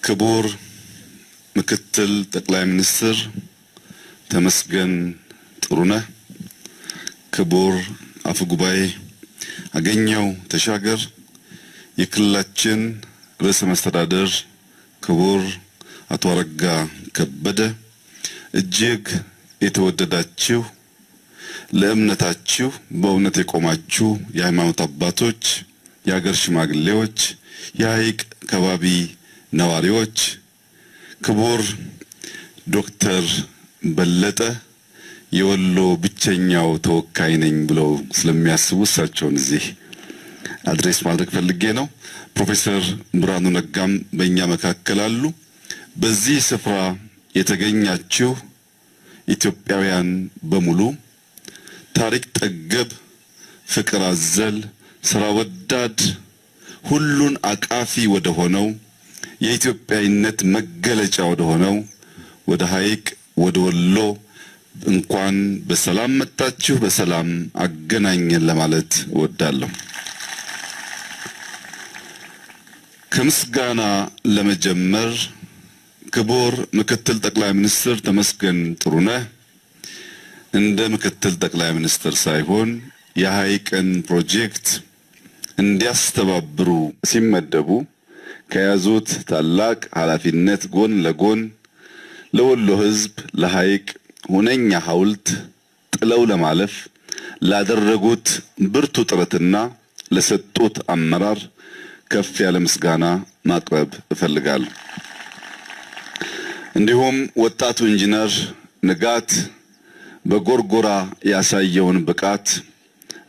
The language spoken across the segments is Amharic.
ክቡር ምክትል ጠቅላይ ሚኒስትር ተመስገን ጥሩነህ፣ ክቡር አፈ ጉባኤ አገኘሁ ተሻገር፣ የክልላችን ርዕሰ መስተዳደር ክቡር አቶ አረጋ ከበደ፣ እጅግ የተወደዳችሁ ለእምነታችሁ በእውነት የቆማችሁ የሃይማኖት አባቶች፣ የሀገር ሽማግሌዎች፣ የሀይቅ ከባቢ ነዋሪዎች፣ ክቡር ዶክተር በለጠ የወሎ ብቸኛው ተወካይ ነኝ ብለው ስለሚያስቡ እሳቸውን እዚህ address ማድረግ ፈልጌ ነው። ፕሮፌሰር ብርሃኑ ነጋም በእኛ መካከል አሉ። በዚህ ስፍራ የተገኛችሁ ኢትዮጵያውያን በሙሉ ታሪክ ጠገብ፣ ፍቅር አዘል፣ ስራ ወዳድ፣ ሁሉን አቃፊ ወደ ሆነው የኢትዮጵያዊነት መገለጫ ወደ ሆነው ወደ ሀይቅ ወደ ወሎ እንኳን በሰላም መጣችሁ፣ በሰላም አገናኘን ለማለት እወዳለሁ። ከምስጋና ለመጀመር ክቡር ምክትል ጠቅላይ ሚኒስትር ተመስገን ጥሩነህ እንደ ምክትል ጠቅላይ ሚኒስትር ሳይሆን የሀይቅን ፕሮጀክት እንዲያስተባብሩ ሲመደቡ ከያዙት ታላቅ ኃላፊነት ጎን ለጎን ለወሎ ሕዝብ ለሀይቅ ሁነኛ ሐውልት ጥለው ለማለፍ ላደረጉት ብርቱ ጥረትና ለሰጡት አመራር ከፍ ያለ ምስጋና ማቅረብ እፈልጋለሁ። እንዲሁም ወጣቱ ኢንጂነር ንጋት በጎርጎራ ያሳየውን ብቃት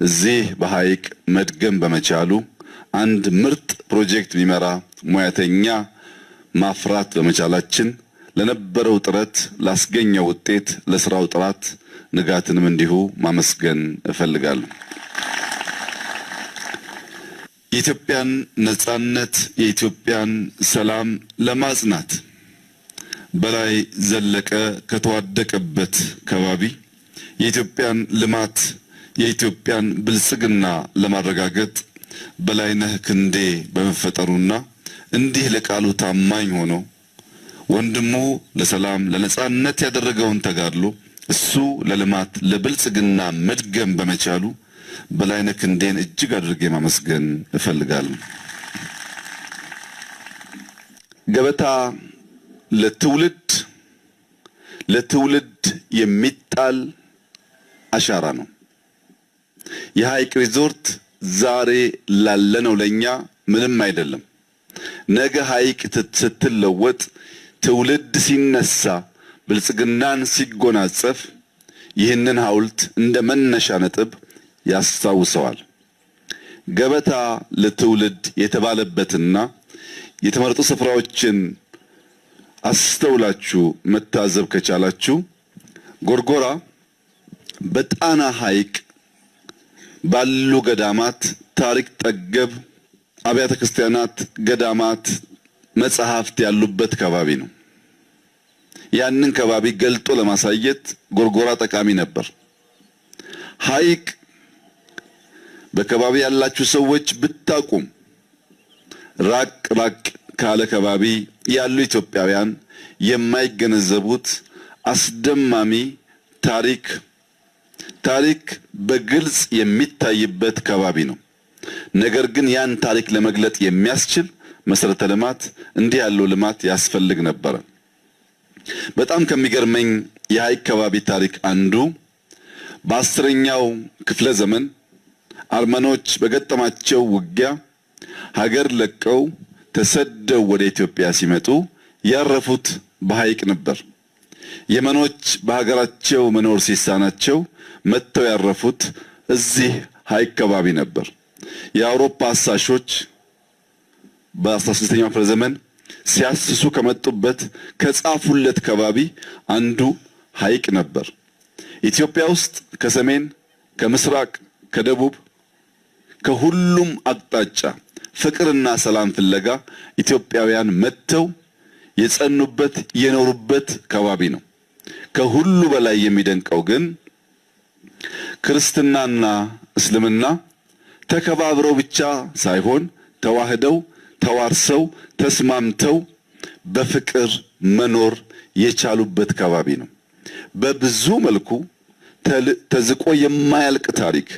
እዚህ በሀይቅ መድገም በመቻሉ አንድ ምርጥ ፕሮጀክት የሚመራ ሙያተኛ ማፍራት በመቻላችን ለነበረው ጥረት፣ ላስገኘው ውጤት፣ ለስራው ጥራት ንጋትንም እንዲሁ ማመስገን እፈልጋለሁ። የኢትዮጵያን ነጻነት፣ የኢትዮጵያን ሰላም ለማጽናት በላይ ዘለቀ ከተዋደቀበት ከባቢ የኢትዮጵያን ልማት የኢትዮጵያን ብልጽግና ለማረጋገጥ በላይነህ ክንዴ በመፈጠሩና እንዲህ ለቃሉ ታማኝ ሆኖ ወንድሙ ለሰላም ለነጻነት ያደረገውን ተጋድሎ እሱ ለልማት ለብልጽግና መድገም በመቻሉ በላይነህ ክንዴን እጅግ አድርጌ ማመስገን እፈልጋለሁ። ገበታ ለትውልድ ለትውልድ የሚጣል አሻራ ነው። የሀይቅ ሪዞርት ዛሬ ላለነው ለኛ ምንም አይደለም። ነገ ሀይቅ ስትለወጥ ትውልድ ሲነሳ ብልጽግናን ሲጎናጸፍ ይህንን ሐውልት እንደ መነሻ ነጥብ ያስታውሰዋል። ገበታ ለትውልድ የተባለበትና የተመረጡ ስፍራዎችን አስተውላችሁ መታዘብ ከቻላችሁ ጎርጎራ በጣና ሐይቅ ባሉ ገዳማት ታሪክ ጠገብ አብያተ ክርስቲያናት፣ ገዳማት፣ መጽሐፍት ያሉበት ከባቢ ነው። ያንን ከባቢ ገልጦ ለማሳየት ጎርጎራ ጠቃሚ ነበር። ሐይቅ በከባቢ ያላችሁ ሰዎች ብታቁም ራቅ ራቅ ካለ ከባቢ ያሉ ኢትዮጵያውያን የማይገነዘቡት አስደማሚ ታሪክ ታሪክ በግልጽ የሚታይበት ከባቢ ነው። ነገር ግን ያን ታሪክ ለመግለጥ የሚያስችል መሰረተ ልማት እንዲህ ያለው ልማት ያስፈልግ ነበረ። በጣም ከሚገርመኝ የሐይቅ ከባቢ ታሪክ አንዱ በ10ኛው ክፍለ ዘመን አርመኖች በገጠማቸው ውጊያ ሀገር ለቀው ተሰደው ወደ ኢትዮጵያ ሲመጡ ያረፉት በሐይቅ ነበር። የመኖች በሀገራቸው መኖር ሲሳናቸው መጥተው ያረፉት እዚህ ሐይቅ ከባቢ ነበር። የአውሮፓ አሳሾች በ16ኛው ክፍለ ዘመን ሲያስሱ ከመጡበት ከጻፉለት ከባቢ አንዱ ሐይቅ ነበር። ኢትዮጵያ ውስጥ ከሰሜን፣ ከምስራቅ፣ ከደቡብ ከሁሉም አቅጣጫ ፍቅርና ሰላም ፍለጋ ኢትዮጵያውያን መጥተው የጸኑበት የኖሩበት ከባቢ ነው። ከሁሉ በላይ የሚደንቀው ግን ክርስትናና እስልምና ተከባብረው ብቻ ሳይሆን ተዋህደው ተዋርሰው ተስማምተው በፍቅር መኖር የቻሉበት ከባቢ ነው። በብዙ መልኩ ተዝቆ የማያልቅ ታሪክ፣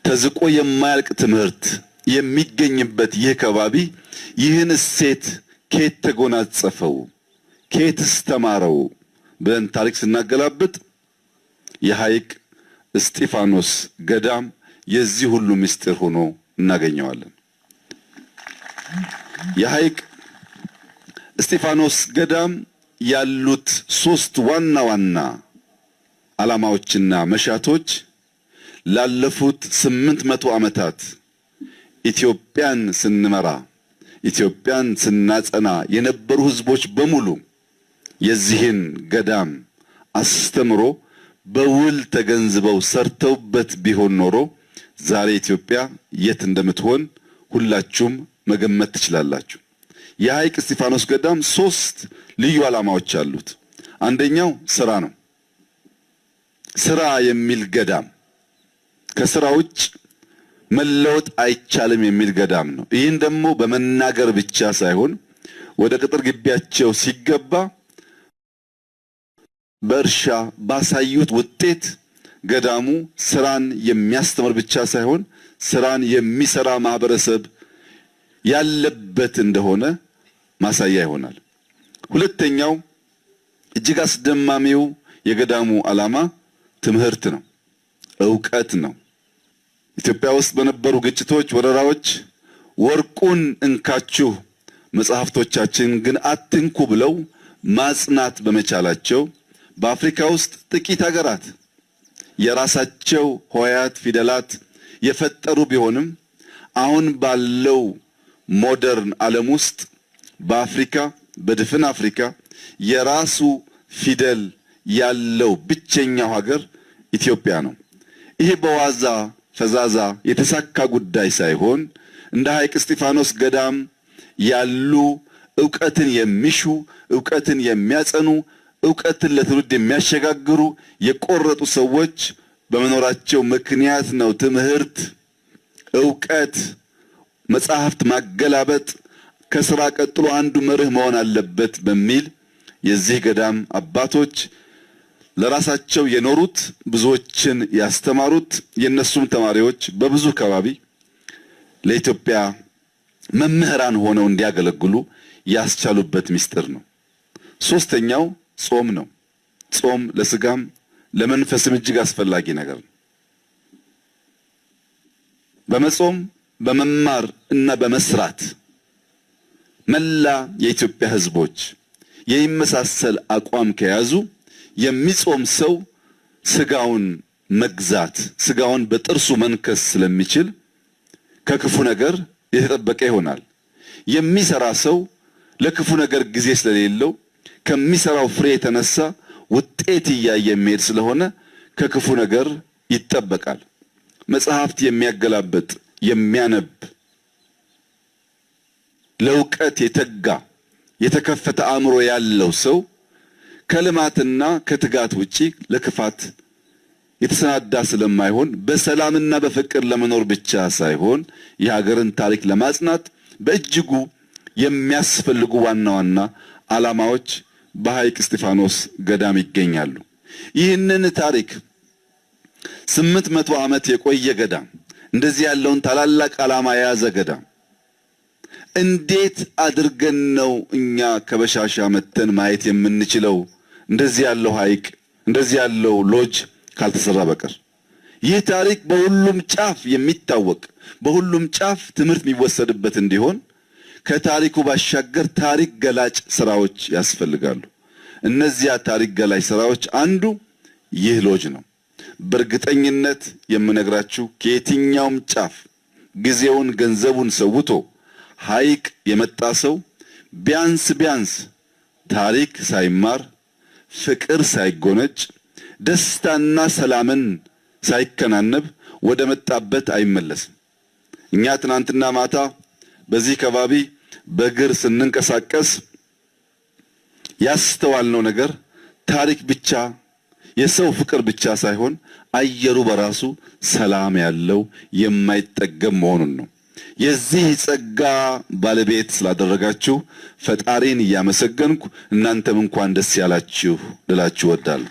ተዝቆ የማያልቅ ትምህርት የሚገኝበት ይህ ከባቢ ይህን እሴት ከየት ተጎናጸፈው፣ ከየትስ ተማረው ብለን ታሪክ ስናገላብጥ የሐይቅ እስጢፋኖስ ገዳም የዚህ ሁሉ ምስጢር ሆኖ እናገኘዋለን። የሐይቅ እስጢፋኖስ ገዳም ያሉት ሶስት ዋና ዋና ዓላማዎችና መሻቶች ላለፉት 800 ዓመታት ኢትዮጵያን ስንመራ፣ ኢትዮጵያን ስናጸና የነበሩ ህዝቦች በሙሉ የዚህን ገዳም አስተምሮ በውል ተገንዝበው ሰርተውበት ቢሆን ኖሮ ዛሬ ኢትዮጵያ የት እንደምትሆን ሁላችሁም መገመት ትችላላችሁ። የሐይቅ እስጢፋኖስ ገዳም ሶስት ልዩ ዓላማዎች አሉት። አንደኛው ስራ ነው። ስራ የሚል ገዳም፣ ከስራ ውጭ መለወጥ አይቻልም የሚል ገዳም ነው። ይህን ደግሞ በመናገር ብቻ ሳይሆን ወደ ቅጥር ግቢያቸው ሲገባ በእርሻ ባሳዩት ውጤት ገዳሙ ስራን የሚያስተምር ብቻ ሳይሆን ስራን የሚሰራ ማህበረሰብ ያለበት እንደሆነ ማሳያ ይሆናል። ሁለተኛው እጅግ አስደማሚው የገዳሙ ዓላማ ትምህርት ነው፣ እውቀት ነው። ኢትዮጵያ ውስጥ በነበሩ ግጭቶች፣ ወረራዎች ወርቁን እንካችሁ መጽሐፍቶቻችን ግን አትንኩ ብለው ማጽናት በመቻላቸው በአፍሪካ ውስጥ ጥቂት ሀገራት የራሳቸው ሆሄያት ፊደላት የፈጠሩ ቢሆንም አሁን ባለው modern ዓለም ውስጥ በአፍሪካ፣ በድፍን አፍሪካ የራሱ ፊደል ያለው ብቸኛው ሀገር ኢትዮጵያ ነው። ይሄ በዋዛ ፈዛዛ የተሳካ ጉዳይ ሳይሆን እንደ ሐይቅ እስጢፋኖስ ገዳም ያሉ እውቀትን የሚሹ፣ እውቀትን የሚያጸኑ፣ እውቀትን ለትውልድ የሚያሸጋግሩ የቆረጡ ሰዎች በመኖራቸው ምክንያት ነው። ትምህርት፣ እውቀት፣ መጽሐፍት ማገላበጥ ከስራ ቀጥሎ አንዱ መርህ መሆን አለበት በሚል የዚህ ገዳም አባቶች ለራሳቸው የኖሩት፣ ብዙዎችን ያስተማሩት፣ የነሱም ተማሪዎች በብዙ ከባቢ ለኢትዮጵያ መምህራን ሆነው እንዲያገለግሉ ያስቻሉበት ምስጢር ነው። ሶስተኛው ጾም ነው። ጾም ለስጋም ለመንፈስም እጅግ አስፈላጊ ነገር ነው። በመጾም፣ በመማር እና በመስራት መላ የኢትዮጵያ ሕዝቦች የሚመሳሰል አቋም ከያዙ የሚጾም ሰው ስጋውን መግዛት፣ ስጋውን በጥርሱ መንከስ ስለሚችል ከክፉ ነገር የተጠበቀ ይሆናል። የሚሰራ ሰው ለክፉ ነገር ጊዜ ስለሌለው ከሚሰራው ፍሬ የተነሳ ውጤት እያየ የሚሄድ ስለሆነ ከክፉ ነገር ይጠበቃል። መጽሐፍት የሚያገላብጥ፣ የሚያነብ፣ ለእውቀት የተጋ፣ የተከፈተ አእምሮ ያለው ሰው ከልማትና ከትጋት ውጪ ለክፋት የተሰናዳ ስለማይሆን በሰላምና በፍቅር ለመኖር ብቻ ሳይሆን የሀገርን ታሪክ ለማጽናት በእጅጉ የሚያስፈልጉ ዋና ዋና ዓላማዎች በሐይቅ እስጢፋኖስ ገዳም ይገኛሉ። ይህንን ታሪክ 800 ዓመት የቆየ ገዳም፣ እንደዚህ ያለውን ታላላቅ ዓላማ የያዘ ገዳም እንዴት አድርገን ነው እኛ ከበሻሻ መተን ማየት የምንችለው? እንደዚህ ያለው ሐይቅ፣ እንደዚህ ያለው ሎጅ ካልተሰራ በቀር። ይህ ታሪክ በሁሉም ጫፍ የሚታወቅ፣ በሁሉም ጫፍ ትምህርት የሚወሰድበት እንዲሆን ከታሪኩ ባሻገር ታሪክ ገላጭ ስራዎች ያስፈልጋሉ። እነዚያ ታሪክ ገላጭ ስራዎች አንዱ ይህ ሎጅ ነው። በእርግጠኝነት የምነግራችሁ ከየትኛውም ጫፍ ጊዜውን ገንዘቡን ሰውቶ ሐይቅ የመጣ ሰው ቢያንስ ቢያንስ ታሪክ ሳይማር፣ ፍቅር ሳይጎነጭ፣ ደስታና ሰላምን ሳይከናነብ ወደ መጣበት አይመለስም። እኛ ትናንትና ማታ በዚህ ከባቢ በእግር ስንንቀሳቀስ ያስተዋልነው ነገር ታሪክ ብቻ፣ የሰው ፍቅር ብቻ ሳይሆን አየሩ በራሱ ሰላም ያለው የማይጠገም መሆኑን ነው። የዚህ ጸጋ ባለቤት ስላደረጋችሁ ፈጣሪን እያመሰገንኩ እናንተም እንኳን ደስ ያላችሁ ልላችሁ እወዳለሁ።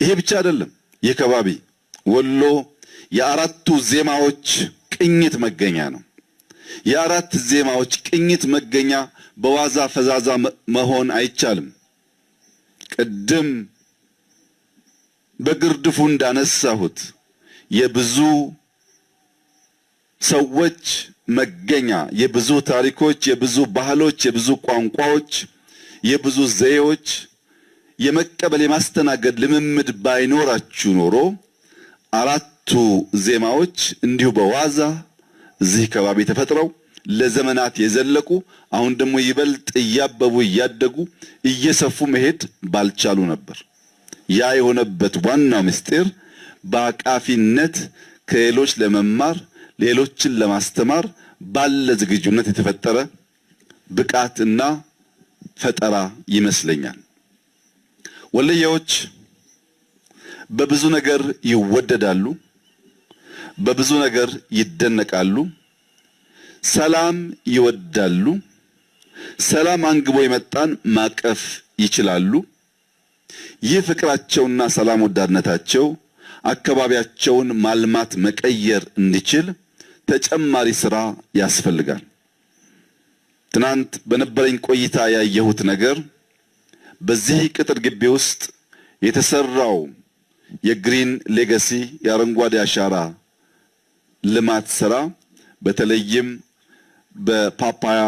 ይሄ ብቻ አይደለም። ይህ ከባቢ ወሎ የአራቱ ዜማዎች ቅኝት መገኛ ነው። የአራት ዜማዎች ቅኝት መገኛ በዋዛ ፈዛዛ መሆን አይቻልም። ቅድም በግርድፉ እንዳነሳሁት የብዙ ሰዎች መገኛ፣ የብዙ ታሪኮች፣ የብዙ ባህሎች፣ የብዙ ቋንቋዎች፣ የብዙ ዘዬዎች የመቀበል የማስተናገድ ልምምድ ባይኖራችሁ ኖሮ አራቱ ዜማዎች እንዲሁ በዋዛ እዚህ ከባቢ ተፈጥረው ለዘመናት የዘለቁ አሁን ደግሞ ይበልጥ እያበቡ እያደጉ እየሰፉ መሄድ ባልቻሉ ነበር። ያ የሆነበት ዋናው ምስጢር በአቃፊነት ከሌሎች ለመማር ሌሎችን ለማስተማር ባለ ዝግጁነት የተፈጠረ ብቃትና ፈጠራ ይመስለኛል። ወለየዎች በብዙ ነገር ይወደዳሉ፣ በብዙ ነገር ይደነቃሉ። ሰላም ይወዳሉ። ሰላም አንግቦ የመጣን ማቀፍ ይችላሉ። ይህ ፍቅራቸውና ሰላም ወዳድነታቸው አካባቢያቸውን ማልማት መቀየር እንዲችል ተጨማሪ ስራ ያስፈልጋል። ትናንት በነበረኝ ቆይታ ያየሁት ነገር በዚህ ቅጥር ግቢ ውስጥ የተሰራው የ Green Legacy የአረንጓዴ አሻራ ልማት ስራ በተለይም በፓፓያ፣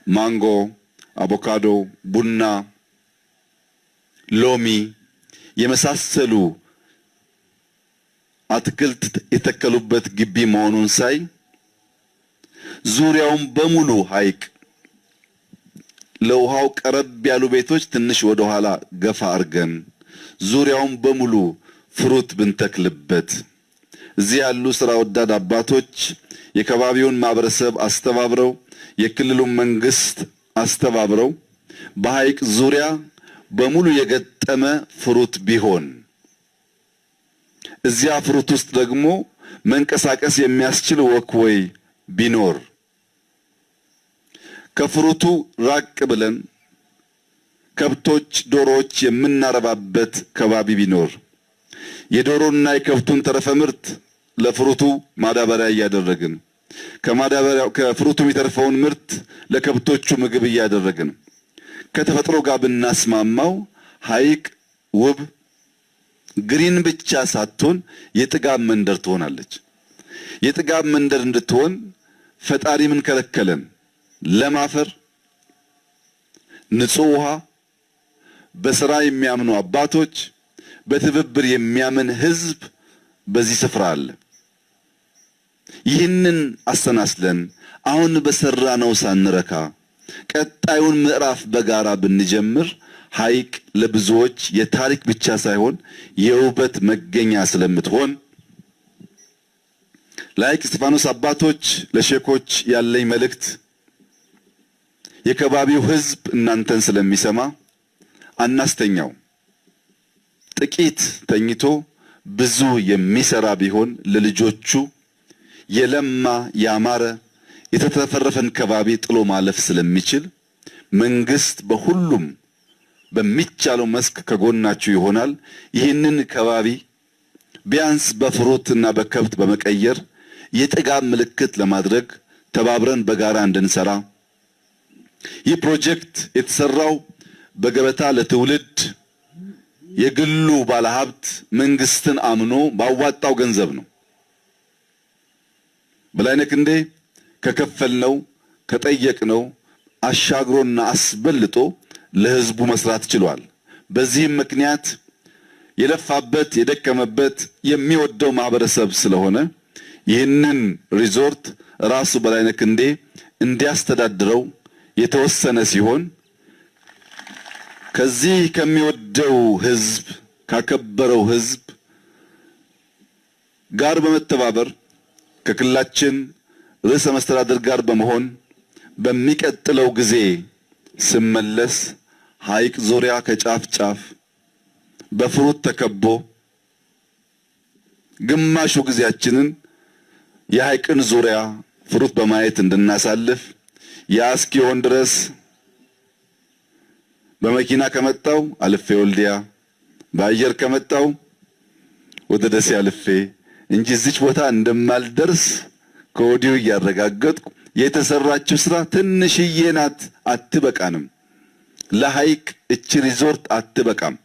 ማንጎ፣ አቮካዶ፣ ቡና፣ ሎሚ የመሳሰሉ አትክልት የተከሉበት ግቢ መሆኑን ሳይ ዙሪያውን በሙሉ ሐይቅ ለውሃው ቀረብ ያሉ ቤቶች ትንሽ ወደ ኋላ ገፋ አድርገን ዙሪያውን በሙሉ fruit ብንተክልበት እዚህ ያሉ ስራ ወዳድ አባቶች የከባቢውን ማህበረሰብ አስተባብረው የክልሉን መንግስት አስተባብረው በሐይቅ ዙሪያ በሙሉ የገጠመ fruit ቢሆን እዚያ fruit ውስጥ ደግሞ መንቀሳቀስ የሚያስችል walkway ቢኖር ከ fruit ኡ ራቅ ብለን ከብቶች፣ ዶሮዎች የምናረባበት ከባቢ ቢኖር የዶሮና የከብቱን ተረፈ ምርት ለ fruit ኡ ማዳበሪያ እያደረግን ከማዳበሪያው ከ fruit ኡ የሚተርፈውን ምርት ለከብቶቹ ምግብ እያደረግን ከተፈጥሮ ጋር ብናስማማው ሐይቅ ውብ green ብቻ ሳትሆን የጥጋብ መንደር ትሆናለች። የጥጋብ መንደር እንድትሆን ፈጣሪ ምን ከለከለን? ለም አፈር፣ ንጹህ ውሃ፣ በስራ የሚያምኑ አባቶች፣ በትብብር የሚያምን ህዝብ በዚህ ስፍራ አለ። ይህንን አሰናስለን አሁን በሰራነው ሳንረካ ቀጣዩን ምዕራፍ በጋራ ብንጀምር ሐይቅ ለብዙዎች የታሪክ ብቻ ሳይሆን የውበት መገኛ ስለምትሆን ለሐይቅ እስጢፋኖስ አባቶች፣ ለሼኮች ያለኝ መልእክት የከባቢው ህዝብ እናንተን ስለሚሰማ አናስተኛው። ጥቂት ተኝቶ ብዙ የሚሰራ ቢሆን ለልጆቹ የለማ ያማረ የተተረፈረፈን ከባቢ ጥሎ ማለፍ ስለሚችል መንግስት በሁሉም በሚቻለው መስክ ከጎናችሁ ይሆናል። ይህንን ከባቢ ቢያንስ በፍሩት እና በከብት በመቀየር የጥጋብ ምልክት ለማድረግ ተባብረን በጋራ እንድንሰራ ይህ ፕሮጀክት የተሰራው በገበታ ለትውልድ የግሉ ባለሀብት መንግስትን አምኖ ባዋጣው ገንዘብ ነው። በላይነህ ክንዴ ከከፈልነው ከጠየቅነው አሻግሮና አስበልጦ ለህዝቡ መስራት ችሏል። በዚህም ምክንያት የለፋበት የደከመበት የሚወደው ማህበረሰብ ስለሆነ ይህንን ሪዞርት ራሱ በላይነህ ክንዴ እንዲያስተዳድረው የተወሰነ ሲሆን ከዚህ ከሚወደው ህዝብ ካከበረው ህዝብ ጋር በመተባበር ከክልላችን ርዕሰ መስተዳድር ጋር በመሆን በሚቀጥለው ጊዜ ስመለስ ሐይቅ ዙሪያ ከጫፍ ጫፍ በፍሩት ተከቦ ግማሹ ጊዜያችንን የሐይቅን ዙሪያ fruit በማየት እንድናሳልፍ ያ እስኪሆን ድረስ በመኪና ከመጣው አልፌ ወልዲያ፣ በአየር ከመጣው ወደ ደሴ አልፌ እንጂ እዚች ቦታ እንደማልደርስ ከወዲሁ እያረጋገጥኩ የተሰራችው ስራ ትንሽዬ ናት፣ አትበቃንም። ለሐይቅ እቺ ሪዞርት አትበቃም።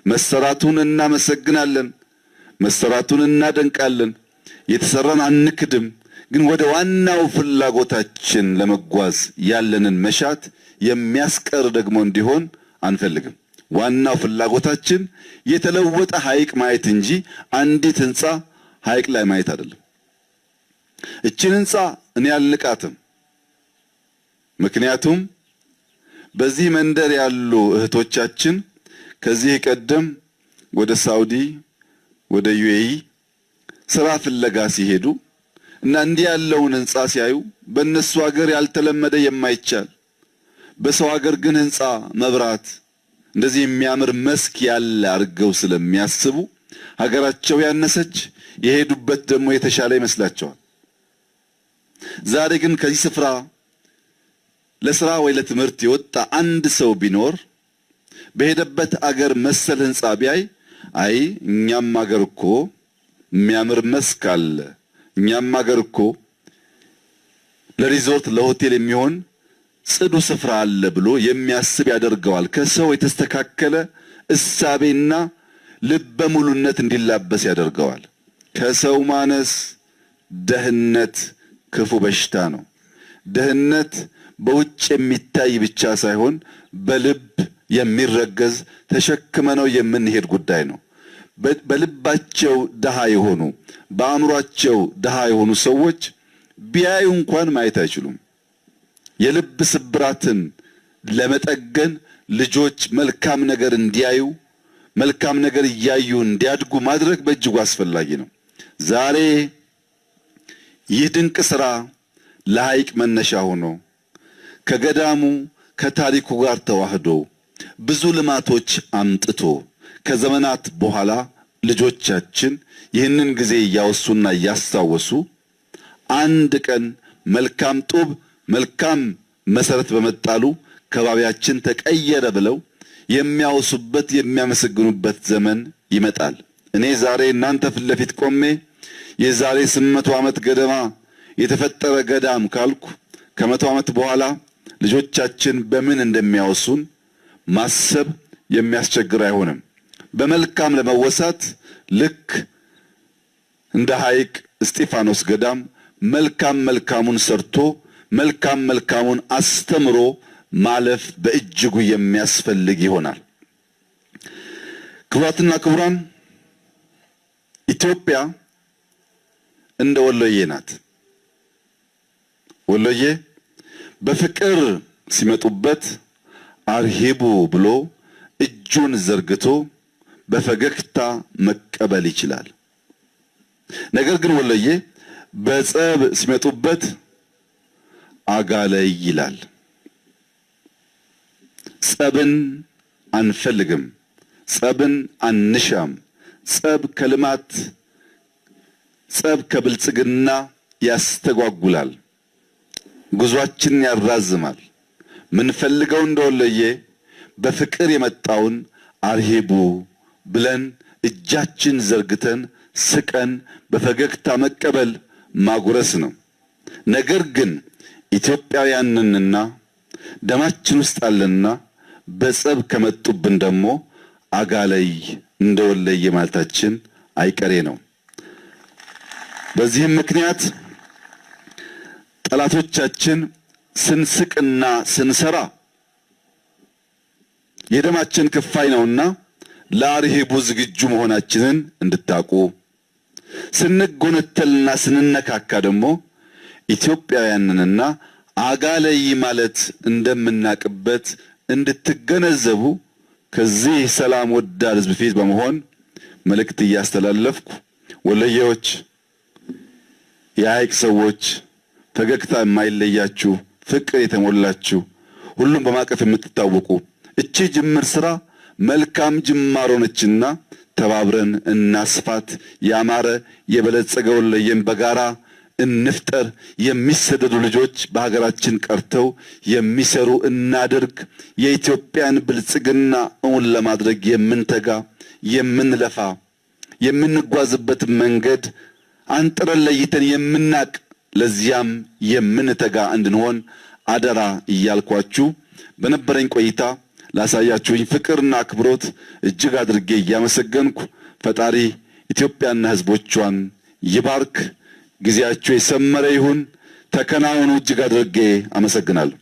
መሰራቱን እናመሰግናለን፣ መሰራቱን እናደንቃለን። የተሰራን አንክድም። ግን ወደ ዋናው ፍላጎታችን ለመጓዝ ያለንን መሻት የሚያስቀር ደግሞ እንዲሆን አንፈልግም። ዋናው ፍላጎታችን የተለወጠ ሐይቅ ማየት እንጂ አንዲት ህንፃ ሐይቅ ላይ ማየት አይደለም። እችን ህንፃ እኔ አልንቃትም። ምክንያቱም በዚህ መንደር ያሉ እህቶቻችን ከዚህ ቀደም ወደ ሳውዲ ወደ ዩኤኢ ስራ ፍለጋ ሲሄዱ እና እንዲህ ያለውን ህንፃ ሲያዩ በእነሱ ሀገር ያልተለመደ የማይቻል በሰው ሀገር ግን ህንፃ፣ መብራት፣ እንደዚህ የሚያምር መስክ ያለ አድርገው ስለሚያስቡ ሀገራቸው ያነሰች የሄዱበት ደግሞ የተሻለ ይመስላቸዋል። ዛሬ ግን ከዚህ ስፍራ ለስራ ወይ ለትምህርት የወጣ አንድ ሰው ቢኖር በሄደበት አገር መሰል ህንፃ ቢያይ አይ እኛም አገር እኮ የሚያምር መስክ አለ፣ እኛም አገር እኮ ለሪዞርት ለሆቴል የሚሆን ጽዱ ስፍራ አለ ብሎ የሚያስብ ያደርገዋል። ከሰው የተስተካከለ እሳቤና ልበ ሙሉነት እንዲላበስ ያደርገዋል። ከሰው ማነስ ድህነት ክፉ በሽታ ነው። ድህነት በውጭ የሚታይ ብቻ ሳይሆን በልብ የሚረገዝ ተሸክመነው የምንሄድ ጉዳይ ነው። በልባቸው ድሃ የሆኑ በአእምሯቸው ድሃ የሆኑ ሰዎች ቢያዩ እንኳን ማየት አይችሉም። የልብ ስብራትን ለመጠገን ልጆች መልካም ነገር እንዲያዩ መልካም ነገር እያዩ እንዲያድጉ ማድረግ በእጅጉ አስፈላጊ ነው። ዛሬ ይህ ድንቅ ስራ ለሐይቅ መነሻ ሆኖ ከገዳሙ ከታሪኩ ጋር ተዋህዶ ብዙ ልማቶች አምጥቶ ከዘመናት በኋላ ልጆቻችን ይህንን ጊዜ እያወሱና እያስታወሱ አንድ ቀን መልካም ጡብ መልካም መሰረት በመጣሉ ከባቢያችን ተቀየረ ብለው የሚያወሱበት የሚያመሰግኑበት ዘመን ይመጣል። እኔ ዛሬ እናንተ ፊት ለፊት ቆሜ የዛሬ 800 ዓመት ገደማ የተፈጠረ ገዳም ካልኩ ከ100 ዓመት በኋላ ልጆቻችን በምን እንደሚያወሱን ማሰብ የሚያስቸግር አይሆንም። በመልካም ለመወሳት ልክ እንደ ሐይቅ እስጢፋኖስ ገዳም መልካም መልካሙን ሰርቶ መልካም መልካሙን አስተምሮ ማለፍ በእጅጉ የሚያስፈልግ ይሆናል። ክቡራትና ክቡራን፣ ኢትዮጵያ እንደ ወሎዬ ናት። ወሎዬ በፍቅር ሲመጡበት አርሂቡ ብሎ እጁን ዘርግቶ በፈገግታ መቀበል ይችላል። ነገር ግን ወሎዬ በጸብ ሲመጡበት አጋለይ ይላል። ጸብን አንፈልግም። ጸብን አንሻም። ጸብ ከልማት ጸብ ከብልጽግና ያስተጓጉላል፣ ጉዟችንን ያራዝማል። ምንፈልገው እንደወለየ በፍቅር የመጣውን አርሂቡ ብለን እጃችን ዘርግተን ስቀን በፈገግታ መቀበል ማጉረስ ነው። ነገር ግን ኢትዮጵያውያንንና ደማችን ውስጥ አለንና በጸብ ከመጡብን ደግሞ አጋለይ እንደወለየ ማለታችን አይቀሬ ነው። በዚህም ምክንያት ጠላቶቻችን ስንስቅና ስንሰራ የደማችን ክፋይ ነውና ለአርሂቡ ዝግጁ መሆናችንን እንድታውቁ፣ ስንጎነተልና ስንነካካ ደግሞ ኢትዮጵያውያንንና አጋለይ ማለት እንደምናቅበት እንድትገነዘቡ ከዚህ ሰላም ወዳድ ሕዝብ ፊት በመሆን መልእክት እያስተላለፍኩ ወለየዎች፣ የሐይቅ ሰዎች፣ ፈገግታ የማይለያችሁ ፍቅር የተሞላችሁ ሁሉም በማቀፍ የምትታወቁ እቺ ጅምር ስራ መልካም ጅማሮ ነችና ተባብረን እናስፋት። ያማረ የበለጸገ ወሎዬን በጋራ እንፍጠር። የሚሰደዱ ልጆች በሀገራችን ቀርተው የሚሰሩ እናድርግ። የኢትዮጵያን ብልጽግና እውን ለማድረግ የምንተጋ፣ የምንለፋ፣ የምንጓዝበት መንገድ አንጥረን ለይተን የምናቅ፣ ለዚያም የምንተጋ እንድንሆን አደራ እያልኳችሁ በነበረኝ ቆይታ ላሳያችሁኝ ፍቅርና አክብሮት እጅግ አድርጌ እያመሰገንኩ ፈጣሪ ኢትዮጵያና ሕዝቦቿን ይባርክ። ጊዜያችሁ የሰመረ ይሁን። ተከናወኑ። እጅግ አድርጌ አመሰግናለሁ።